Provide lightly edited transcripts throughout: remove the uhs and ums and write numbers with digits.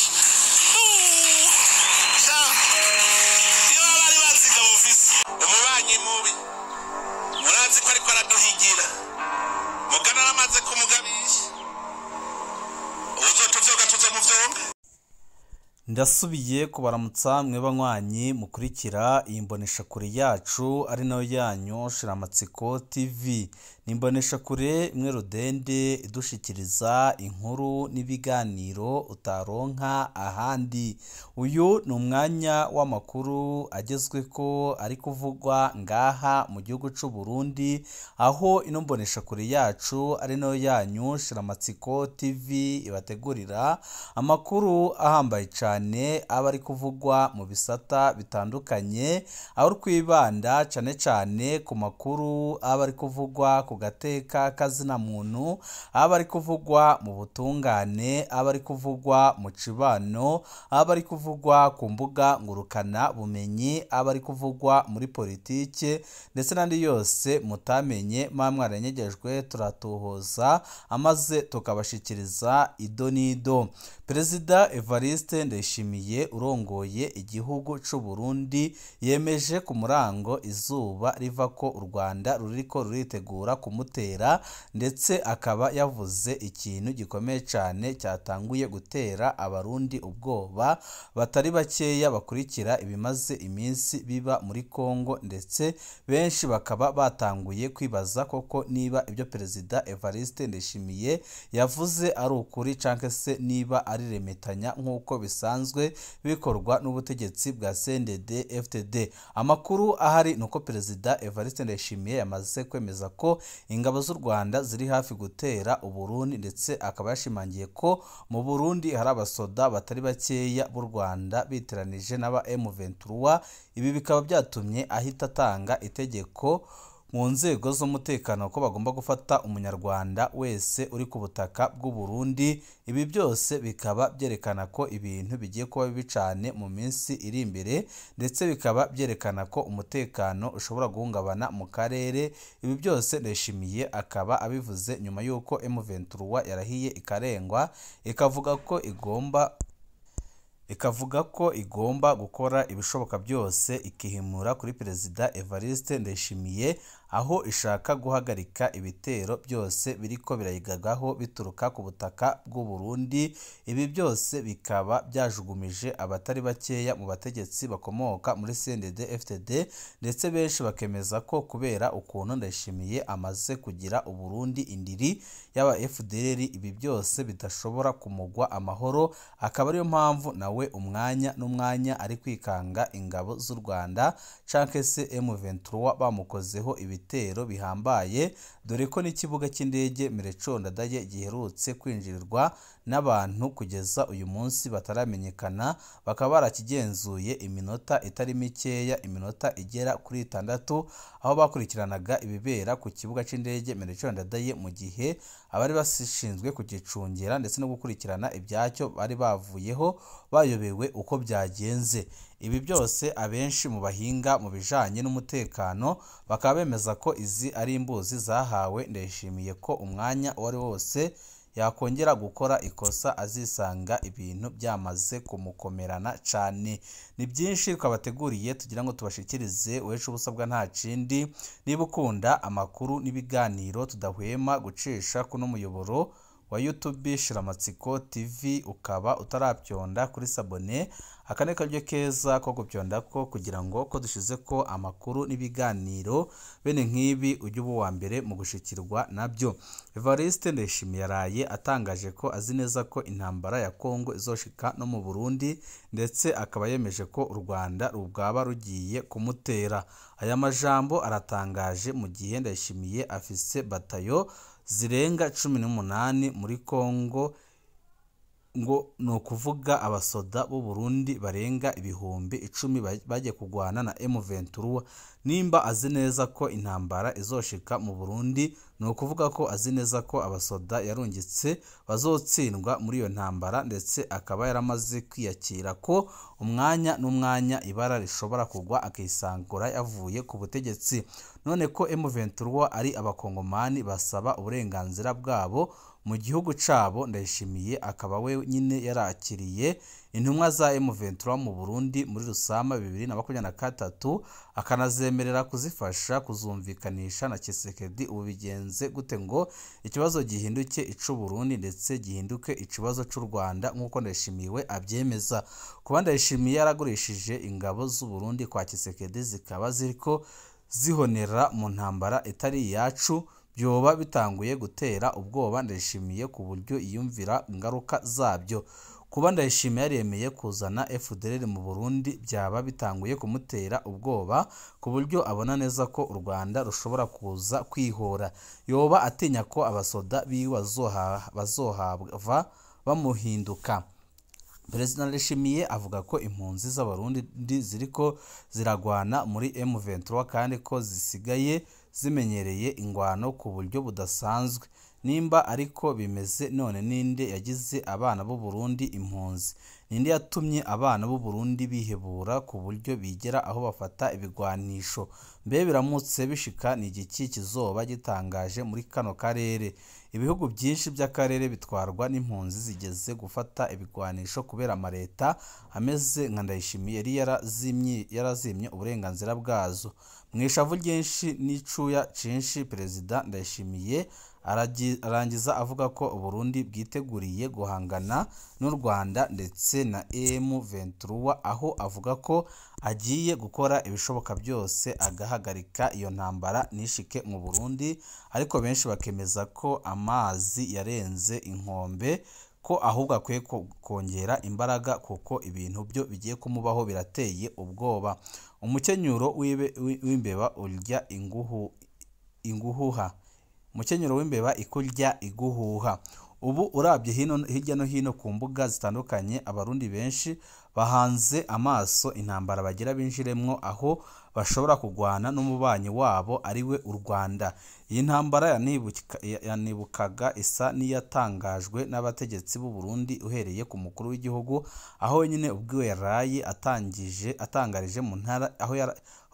Iyo bari baziga bufise umubanyi mubi, murazi ko ariko araduhigira mugana aramaze kumugabisha uzotuvyoga tuze mu vyonga. Ndasubiye kubaramutsa mwe banywanyi mukurikira iyi mboneshakure yacu ari nayo yanyu Shiramatsiko TV. Ni imboneshakure imwe rudende idushikiriza inkuru n'ibiganiro utaronka ahandi. Uyu ni umwanya w'amakuru agezweko ari kuvugwa ngaha mu gihugu c'u Burundi, aho ino mboneshakure yacu ari nayo yanyu Shiramatsiko TV ibategurira amakuru ahambaye cane aba ari kuvugwa mu bisata bitandukanye, aho twibanda cane cane ku makuru aba ari kuvugwa ku gateka kazina muntu, aba ari kuvugwa mu butungane, aba ari kuvugwa mu cibano, aba ari kuvugwa ku mbuga ngurukana bumenyi, aba ari kuvugwa muri politike ndetse n'andi yose mutamenye mwa mwaranyegejwe, turatuhoza amaze tukabashikiriza ido n'ido. Perezida Evariste Ndayishimiye urongoye igihugu c'u Burundi yemeje ku murango izuba riva ko u Rwanda ruriko ruritegura kumutera, ndetse akaba yavuze ikintu gikomeye cane cyatanguye gutera abarundi ubwoba batari bakeya bakurikira ibimaze iminsi biba muri Kongo, ndetse benshi bakaba batanguye kwibaza koko niba ibyo Perezida Evariste Ndayishimiye yavuze ari ukuri canke se niba ari remetanya nk'uko bisanzwe bikorwa n'ubutegetsi bwa CNDD FDD. Amakuru ahari nuko Perezida Evariste Ndayishimiye yamaze kwemeza ko ingabo z'u Rwanda ziri hafi gutera Uburundi, ndetse akaba yashimangiye ko mu Burundi hari abasoda batari bakeya b'u Rwanda biteranije n'aba M23. Ibi bikaba byatumye ahita atanga itegeko mu nzego z'umutekano ko bagomba gufata umunyarwanda wese uri ku butaka bw'u Burundi. Ibi byose bikaba byerekana ko ibintu bigiye kuba bibi cane mu minsi iri imbere, ndetse bikaba byerekana ko umutekano ushobora guhungabana mu karere. Ibi byose Ndayishimiye akaba abivuze nyuma y'uko M23 yarahiye ikarengwa, ikavuga ko igomba gukora ibishoboka byose ikihimura kuri Perezida Evariste Ndayishimiye, aho ishaka guhagarika ibitero byose biriko birayigagaho bituruka ku butaka bw'u Burundi. Ibi byose bikaba byajugumije abatari bakeya mu bategetsi bakomoka muri CNDD FDD, ndetse benshi bakemeza ko kubera ukuntu Ndayishimiye amaze kugira Uburundi indiri y'aba FDLR, ibi byose bidashobora kumugwa amahoro, akaba ariyo mpamvu nawe umwanya n'umwanya ari kwikanga ingabo z'u Rwanda canke se M23 bamukozeho ibitero bihambaye, dore ko n'ikibuga cy'indege Melchior Ndadaye giherutse kwinjirirwa n'abantu kugeza uyu munsi bataramenyekana, bakaba barakigenzuye iminota itari mikeya, iminota igera kuri 6, aho bakurikiranaga ibibera ku kibuga cy'indege Melchior Ndadaye mu gihe abari bashinzwe kugicungira ndetse no gukurikirana ibyacyo bari bavuyeho bayobewe uko byagenze. Ibi byose abenshi mu bahinga mu bijanye n'umutekano bakaba bemeza ko izi ari imbuzi zahawe Ndayishimiye, ko umwanya uwo ari wose yakongera gukora ikosa azisanga ibintu byamaze kumukomerana cane. Ni byinshi twabateguriye tugira ngo tubashikirize, wecu ubusabwa nta kindi. Niba ukunda amakuru n'ibiganiro tudahwema gucisha kuno muyoboro wa YouTube Shiramatsiko TV, ukaba utarabyonda kuri sabone, aka ni karyo keza ko gupyonda ko kugira ngo ko dushize ko amakuru n'ibiganiro bene nk'ibi ujye uba uwa mbere mu gushikirwa nabyo. Evariste Ndayishimiye yaraye atangaje ko azi neza ko intambara ya Kongo izoshika no mu Burundi, ndetse akaba yemeje ko u Rwanda rubwaba rugiye kumutera. Aya majambo aratangaje mu gihe Ndayishimiye afise batayo zirenga 18 muri Kongo, ngo ni ukuvuga abasoda b'u Burundi barenga 10,000 bagiye kugwana na M23. Nimba azi neza ko intambara izoshika mu Burundi, ni ukuvuga ko azi neza ko abasoda yarungitse bazotsindwa muri iyo ntambara, ndetse akaba yaramaze kwiyakira ko umwanya n'umwanya ibara rishobora kugwa akisangura yavuye ku butegetsi. None ko M23 ari abakongomani basaba uburenganzira bwabo mu gihugu cabo. Ndayishimiye akaba we nyine yarakiriye intumwa za M23 mu Burundi muri Rusama 2023, akanazemerera kuzifasha kuzumvikanisha na Tshisekedi. Ubu bigenze gute ngo ikibazo gihinduke icu Burundi ndetse gihinduke ikibazo c'u Rwanda nk'uko Ndayishimiye abyemeza? Kuba Ndayishimiye yaragurishije ingabo z'u Burundi kwa Tshisekedi zikaba ziriko zihonera mu ntambara itari iyacu, byoba bitanguye gutera ubwoba Ndayishimiye ku buryo yiyumvira ingaruka zabyo. Kuba Ndayishimiye yaremeye kuzana FDLR mu Burundi byaba bitanguye kumutera ubwoba ku buryo abona neza ko u Rwanda rushobora kuza kwihora. Yoba atinya ko abasoda biwe bazohava bamuhinduka. Perezida Ndayishimiye avuga ko impunzi z'Abarundi ziriko ziragwana muri M23 kandi ko zisigaye zimenyereye ingwano ku buryo budasanzwe. Nimba ariko bimeze, none ninde yagize abana b'u Burundi impunzi? Ninde yatumye abana b'u Burundi bihebura ku buryo bigera aho bafata ibigwanisho? Mbe biramutse bishika, ni igiki kizoba gitangaje muri kano karere? Ibihugu byinshi by'akarere bitwarwa n'impunzi zigeze gufata ibigwanisho kubera amareta ameze nka Ndayishimiye yari yarazimye uburenganzira bwazo. Mu ishavu ryinshi n'icuya cinshi, Perezida Ndayishimiye arangiza avuga ko Uburundi bwiteguriye guhangana n'u Rwanda ndetse na M23, aho avuga ko agiye gukora ibishoboka byose agahagarika iyo ntambara nishike mu Burundi. Ariko benshi bakemeza ko amazi yarenze inkombe, ko ahubwo akwiye kongera imbaraga kuko ibintu byo bigiye kumubaho birateye ubwoba. Umukenyuro w'imbeba urya inguhuha. Umukenyuro w'imbeba ikurya iguhuha. Ubu urabye hirya no hino ku mbuga zitandukanye, Abarundi benshi bahanze amaso intambara bagira binjiremwo, aho bashobora kugwana n'umubanyi wabo ariwe u Rwanda. Iyi ntambara yanibukaga isa n'iyatangajwe n'abategetsi b'u Burundi uhereye ku mukuru w'igihugu, aho wenyine ubwiwe yaraye atangarije mu ntara, aho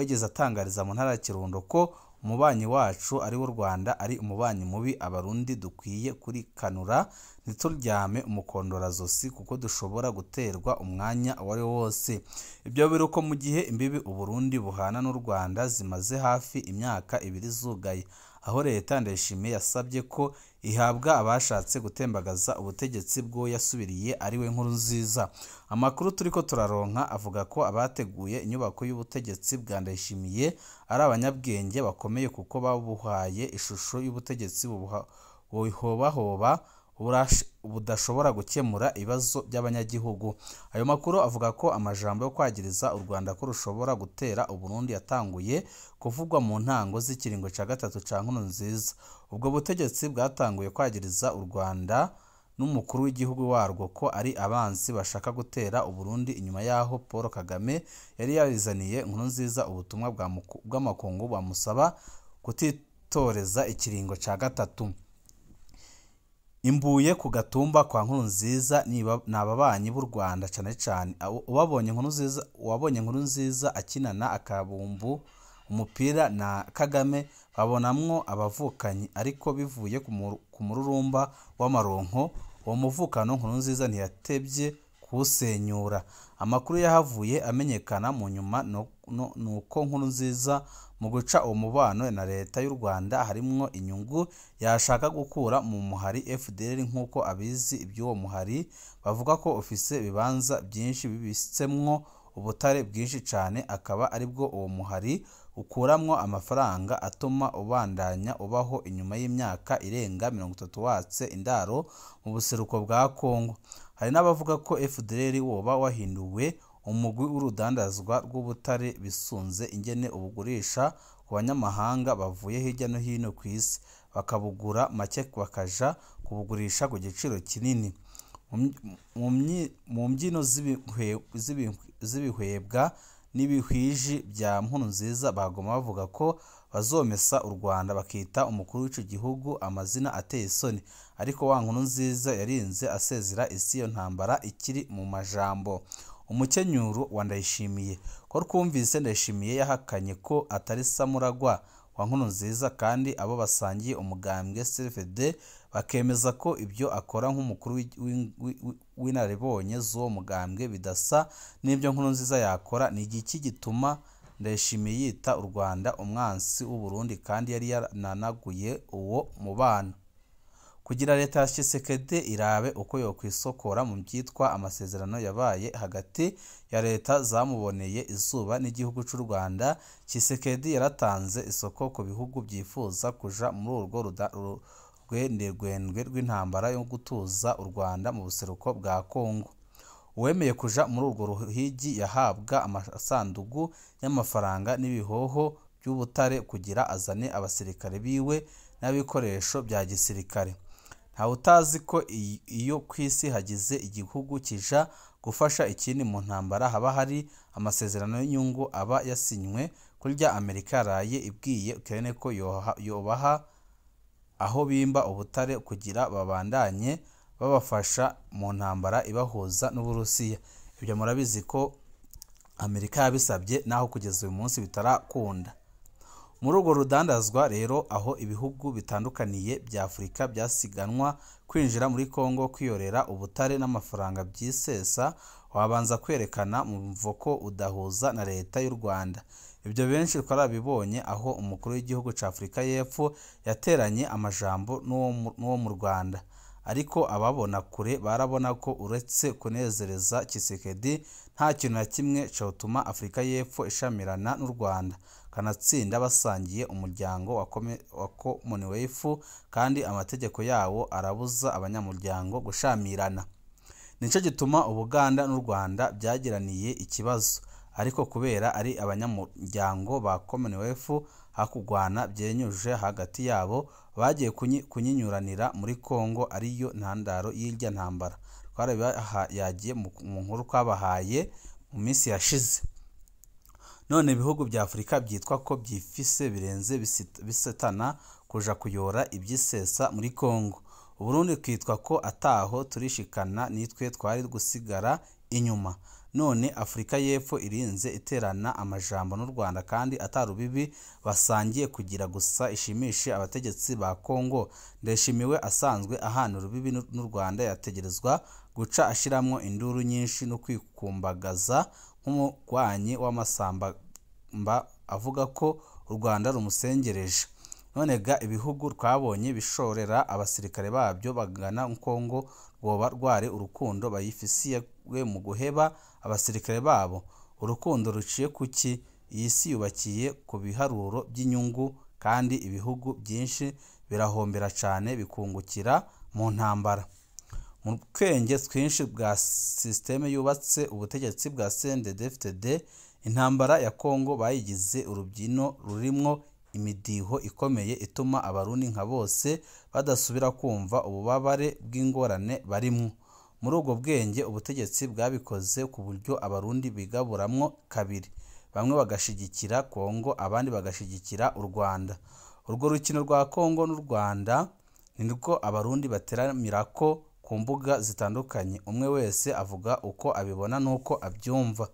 yigeze atangariza mu ntara ya Kirundo ko umubanyi wacu ari w'u Rwanda ari umubanyi mubi, Abarundi dukwiye kurikanura ntituryame umukondorazosi kuko dushobora guterwa umwanya uwo ari wo wose. Ibyo biruko mu gihe imbibi u Burundi buhana n'u Rwanda zimaze hafi imyaka ibiri zugaye, aho leta Ndayishimiye yasabye ko ihabwa abashatse gutembagaza ubutegetsi bwo yasubiriye ariwe Nkurunziza. Amakuru turiko turaronka avuga ko abateguye inyubako y'ubutegetsi bwa Ndayishimiye ari abanyabwenge bakomeye, kuko babuhaye ishusho y'ubutegetsi buhobahoba budashobora gukemura ibibazo by'abanyagihugu. Ayo makuru avuga ko amajambo yo kwagiriza u Rwanda ko rushobora gutera Uburundi yatanguye kuvugwa mu ntango z'ikiringo ca gatatu ca Nkurunziza. Ubwo butegetsi bwatanguye kwagiriza u Rwanda n'umukuru w'igihugu warwo ko ari abansi bashaka gutera Uburundi, inyuma yaho Paul Kagame yari yarizaniye Nkurunziza ubutumwa bw'amakungu bamusaba kutitoreza ikiringo ca gatatu. Imbuye ku gatumba kwa Nkurunziza ni ababanyi b'u Rwanda cane cane. Uwabonye Nkurunziza akinana akabumbu umupira na Kagame babonamwo abavukanyi, ariko bivuye ku mururumba w'amaronko uwo muvukano Nkurunziza ntiyatevye kuwusenyura. Amakuru yahavuye amenyekana mu nyuma nuko Nkurunziza mu guca uwo mubano na leta y'u Rwanda harimwo inyungu yashaka gukura mu muhari FDLR, nk'uko abizi iby'uwo muhari bavuga ko ufise ibibanza byinshi bibitsemwo ubutare bwinshi cane, akaba aribwo uwo muhari ukuramwo amafaranga atuma ubandanya ubaho inyuma y'imyaka irenga 30 watse indaro mu buseruko bwa Kongo. Hari n'abavuga ko FDLR woba wahinduwe umugwi w'urudandazwa rw'ubutare bisunze ingene ubugurisha ku banyamahanga bavuye hirya no hino ku isi, bakabugura make bakaja kubugurisha ku giciro kinini. Mu mbyino z'ibihwebwa n'ibihwiji bya Nkurunziza bagoma bavuga ko bazomesa u Rwanda, bakita umukuru w'ico gihugu amazina ateye isoni, ariko wa Nkurunziza yarinze asezera isi iyo ntambara ikiri mu majambo. Umukenyuro wa Ndayishimiye ko twumvise Ndayishimiye yahakanye ko atari Samuragwa wa Nkurunziza, kandi abo basangiye umugambwe CFD bakemeza ko ibyo akora nk'umukuru w'inararibonye z'uwo mugambwe bidasa n'ibyo Nkurunziza yakora. Ni igiki gituma Ndayishimiye yita u Rwanda umwansi w'u Burundi kandi yari yarananaguye uwo mubano? Kugira leta ya Tshisekedi irabe uko yokwisokora mu byitwa amasezerano yabaye hagati ya leta zamuboneye izuba n'igihugu c'u Rwanda, Tshisekedi yaratanze isoko ku bihugu byifuza kuja muri urwo rwenderwendwe rw'intambara yo gutuza u Rwanda mu buseruko bwa Kongo. Uwemeye kuja muri urwo ruhigi yahabwa amasandugu y'amafaranga n'ibihoho by'ubutare kugira azane abasirikare biwe n'ibikoresho bya gisirikare. Ntawe utazi ko iyo kw'isi hagize igihugu kija gufasha ikindi mu ntambara haba hari amasezerano y'inyungu aba yasinywe, kurya Amerika yaraye ibwiye Ukraine ko yobaha aho bimba ubutare kugira babandanye babafasha mu ntambara ibahuza n'Uburusiya. Ibyo murabizi ko Amerika yabisabye, naho kugeza uyu munsi bitarakunda. Muri urwo rudandazwa rero, aho ibihugu bitandukaniye bya Afurika byasiganwa kwinjira muri Kongo kwiyorera ubutare n'amafaranga byisesa, wabanza kwerekana mu mvo ko udahuza na leta y'u Rwanda. Ibyo benshi twarabibonye aho umukuru w'igihugu ca Afurika y'Epfo yateranye amajambo n'uwo mu Rwanda. Ariko ababona kure barabona ko uretse kunezereza Tshisekedi nta kintu na kimwe cotuma Afurika y'Epfo ishamirana n'u Rwanda, kanatsinda basangiye umuryango wa Commonwealth, kandi amategeko yawo arabuza abanyamuryango gushamirana. Nico gituma Ubuganda n'u Rwanda byagiraniye ikibazo, ariko kubera ari abanyamuryango ba Commonwealth hakugwana byenyuje hagati yabo, bagiye kunyinyuranira muri Kongo ariyo ntandaro y'irya ntambara twarabibahaye mu nkuru twabahaye mu minsi yashize. None ibihugu bya Afurika byitwa ko byifise birenze bisetana kuja kuyora ibyisesa muri Kongo. Uburundi kwitwa ko ataho turishikana nitwe twari gusigara inyuma. None Afurika y'Epfo irinze iterana amajambo n'u Rwanda kandi atarubibi basangiye kugira gusa ishimishe abategetsi ba Kongo. Ndayishimiwe asanzwe ahana urubibi n'u Rwanda yategerezwa guca ashiramwo induru nyinshi no kwikumbagaza nk'umugwanyi w'amasamba avuga ko u Rwanda rumusengereje. None ga ibihugu twabonye bishorera abasirikare babyo bagana Kongo rwoba rwari urukundo bayifisiye mu guheba abasirikare babo. Urukundo ruciye kuki? Iyi si yubakiye ku biharuro by'inyungu, kandi ibihugu byinshi birahombera cane bikungukira mu ntambara. Mu bwenge twinshi bwa systeme yubatse ubutegetsi bwa CNDD-FDD, intambara ya Kongo bayigize urubyino rurimwo imidiho ikomeye ituma abarundi nka bose badasubira kumva ububabare bw'ingorane barimwo. Muri ubwo bwenge ubutegetsi bwabikoze ku buryo abarundi bigaburamwo kabiri, bamwe bagashigikira Kongo abandi bagashigikira u Rwanda. Urwo rukino rwa Kongo n'u Rwanda nirwo abarundi bateramirako ku mbuga zitandukanye, umwe wese avuga uko abibona n'uko abyumva.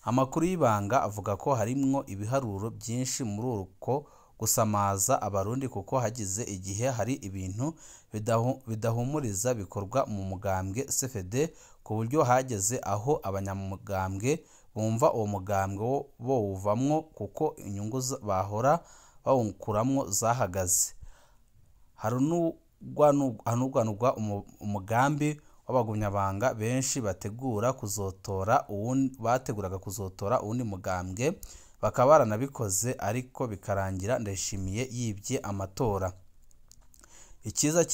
Amakuru y'ibanga avuga ko harimwo ibiharuro byinshi muri uko gusamaza abarundi, kuko hagize igihe hari ibintu bidahumuriza bikorwa mu mugambwe CFD, ku buryo hageze aho abanyamugambwe bumva uwo mugambwe bowuvamwo kuko inyungu bahora bawukuramwo zahagaze. Harunugwanugwa umugambi w'abagumyabanga benshi bategura kuzotora uwundi, bateguraga kuzotora uwundi mugambwe, bakaba baranabikoze ariko bikarangira Ndayishimiye yibye amatora. Ikiza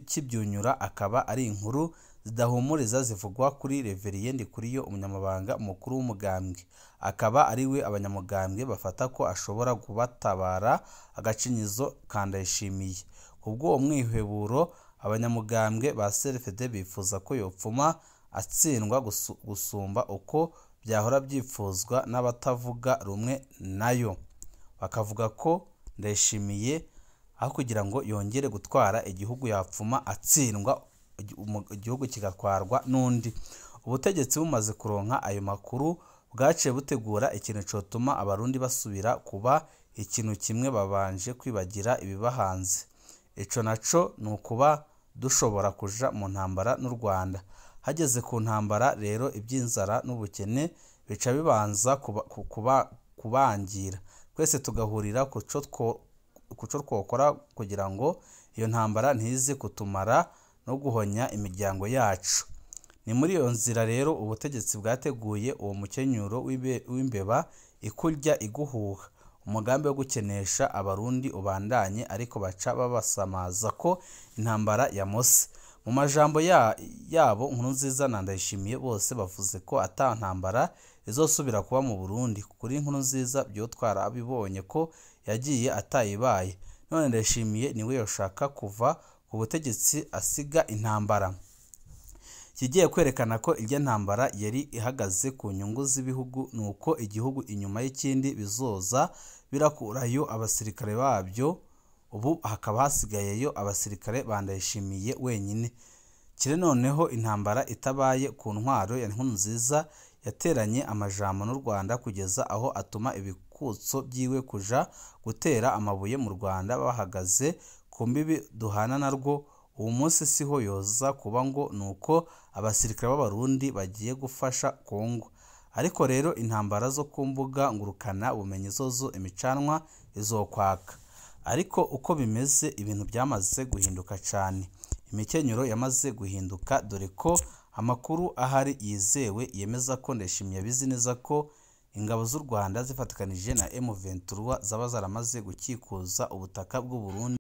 kibyunyura akaba ari inkuru zidahumuriza zivugwa kuri Reverien Ndikuriyo, umunyamabanga mukuru w'umugambwe, akaba ari we abanyamugambwe bafata ko ashobora kubatabara agacinyizo ka Ndayishimiye. Kubw'uwo mwiheburo abanyamugambwe ba CNDD bifuza ko yopfuma atsindwa gusumba uko byahora byifuzwa n'abatavuga rumwe nayo. Bakavuga ko Ndayishimiye aho kugira ngo yongere gutwara igihugu yapfuma atsindwa, igihugu kigatwarwa n'undi. Ubutegetsi bumaze kuronka ayo makuru bwaciye butegura ikintu cotuma abarundi basubira kuba ikintu kimwe babanje kwibagira ibibahanze. Ico naco dushobora kuja mu ntambara n'u Rwanda. Hageze ku ntambara rero iby'inzara n'ubukene bica bibanza kubangira, twese tugahurira ku co twokora kugira ngo iyo ntambara ntize kutumara no guhonya imiryango yacu. Ni muri iyo nzira rero ubutegetsi bwateguye uwo mukenyuro w'imbeba ikurya iguhuha. Umugambi wo gukenesha Abarundi ubandanye, ariko baca babasamaza ko intambara yamose. Mu majambo yabo Nkurunziza na Ndayishimiye bose bavuze ko ata ntambara izosubira kuba mu Burundi. Kuri Nkurunziza byo twarabibonye ko yagiye atayibaye, none Ndayishimiye niwe yoshaka kuva ku butegetsi asiga intambara. Kigiye kwerekana ko irya ntambara yari ihagaze ku nyungu z'ibihugu, nuko igihugu inyuma y'ikindi bizoza birakurayo abasirikare babyo. Ubu hakaba hasigayeyo abasirikare ba Ndayishimiye wenyine. Kire noneho intambara itabaye ku ntwaro ya Nkurunziza yateranye amajambo n'u Rwanda kugeza aho atuma ibikutso byiwe kuja gutera amabuye mu Rwanda bahagaze ku mbibi duhana narwo. Uwo munsi siho yoza kuba ngo nuko abasirikare b'Abarundi bagiye gufasha Kongo. Ariko rero intambara zo ku mbuga ngurukana bumenyi zozo imicanwa izokwaka. Ariko uko bimeze ibintu byamaze guhinduka cyane. Imikenyero yamaze guhinduka, dore ko amakuru ahari yizewe yemeza ko Ndayishimiye abizi neza ko ingabo z'u Rwanda zifatikanije na M23 zaba zaramaze gukikuza ubutaka bw'u Burundi.